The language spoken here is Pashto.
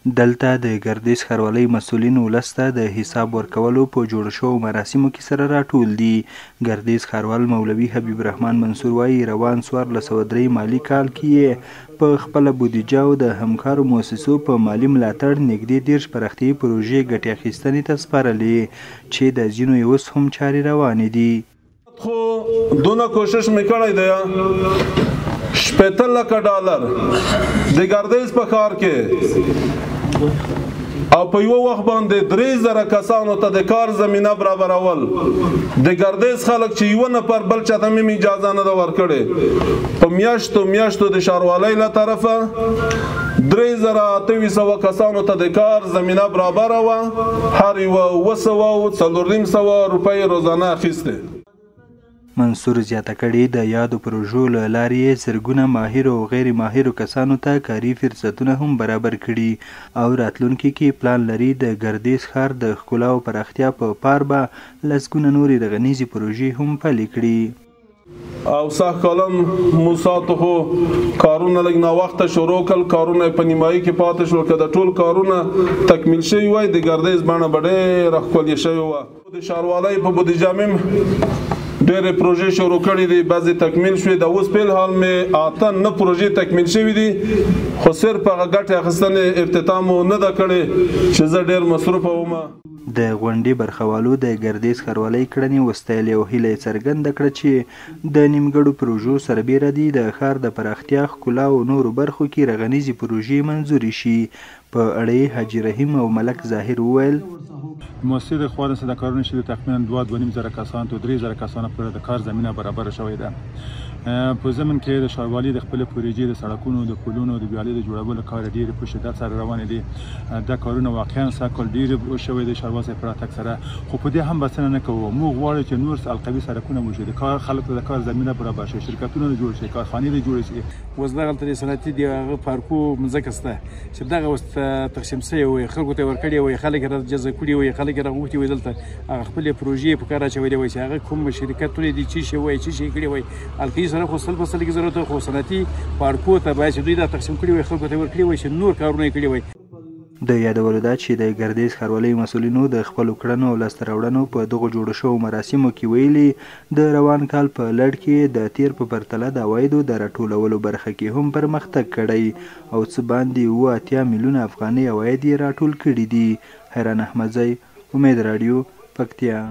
دلته د ګردیز ښاروالۍ مسؤلین ولس ته د حساب ورکولو په جوړو شوو مراسمو کې سره راټول دي. ګردیز ښاروال مولوي حبیب الرحمن منصور وايي، روان 1403 مالي کال کې یې په خپله بودیجه او د همکارو موسسو په مالي ملاتړ نږدې 30 پراختیايي پروژې ګټې اخیستنې ته سپارلې، چې د ځینو یې اوس هم چارې روانې دي. خو دونه کوشش مې کړی دی، 60 لکه ډالر د ګردیز په ښار کې او په یو وخت باندې 3000 کسانو ته د کار زمینه برابرول. د ګردیز خلک چې یو نفر بل چاته مې اجازه نه ده ورکړې، په میاشتو میاشتو د ښاروالۍ له طرفه 3800 کسانو ته د کار زمینه برابره وه. هر یوه 700 او 450 روپۍ روزانه اخیستې. منصور زیاته کړې، د یادو پروژو له لارې یې زرګونه ماهرو او غیر ماهرو کسانو ته کاري فرصتونه هم برابر کړي او راتلونکي کې پلان لري د ګردیز ښار د ښکلا او پراختیا په پار به لسګونه نورې رغنیزې پروژې هم پلې کړي. او سږ کالم موسی ته خو کارونه لږ ناوخته شروع کړل، کارونه په نیمایي کې پاتې شول. که د ټول کارونه تکمیل شوي وای، د ګردیز بڼه به ډېره ښکلې شوې وه. د ښاروالۍ په بودیجه مې ډېرې پروژې شروع کړې دي، بعضې تکمیل شوې. د اوس په حال مې 8 نه پروژې تکمیل شوې دي، خو صرف هغه ګټې اخیستنې افتتاح مو نه ده کړې چې زه ډېر مصروفه وم. د غونډې برخوالو د ګردیز ښاروالۍ کړنې وستایلې او هیله یې څرګنده کړه چې د نیمګړو پروژو سربېره دې د ښار د پراختیا، ښکلا او نورو برخو کې رغنیزې پروژې منظورې شي. په اړه یې حاجي رحیم او ملک ظاهر وویل: موسسې د خوا نه د کارونه شوي، تقریبا 2-2.5 زره کسان ته 3000 کسانو پورې د کار زمینه برابره شوې ده. په ضمن کې د ښاروالۍ د خپلې پروژې د سړکونو، د پلونو، د ویالې د جوړولو کار ډېر په شدت سره روان دي. دا کارونه واقعا سږ کال ډېر شوی دی ښاروال صاحب په راتګ سره، خو په دې هم بسنه نه کوو. موږ غواړو چې نور حلقوي سړکونه وشي، د کار خلکو ته د کار زمینه برابر شي، شرکتونه جوړ شي، کارخانې دې جوړې شي. اوس دغلته د صنعتي د هغه پارکو مځکه شته چې دغه اوس تقسیم شوې وي، خلکو ته یې ورکړې وي، خلک یې را جذب کړي وي، خلک یې راغوښتي وي، دلته هغه خپلې پروژې په کار اچولې وي چې هغه کوم شرکتونه دي چې شي وي، چې شي کړي وي. حلقوي سړک خو 100 په 100 کې ضرورت، خو صنعتي پارکو ته باید چې دوی دا تقسیم کړي وي، خلکو ته ورکړي وي چې نور کارونه یې کړي وي. د یادولو ده چې د ګردیز ښاروالۍ مسؤلینو د خپلو کړنو او لاسته راوړنو په دغو جوړو شوو مراسمو کې ویلي، د روان کال په لړ کې د تېر په پرتله د عوایدو د راټولولو برخه کې هم پرمختګ کړی او څه باندې 87 میلیونه افغانۍ عواید یې راټول کړي دي. حیران احمدزی، امید راډیو، پکتیا.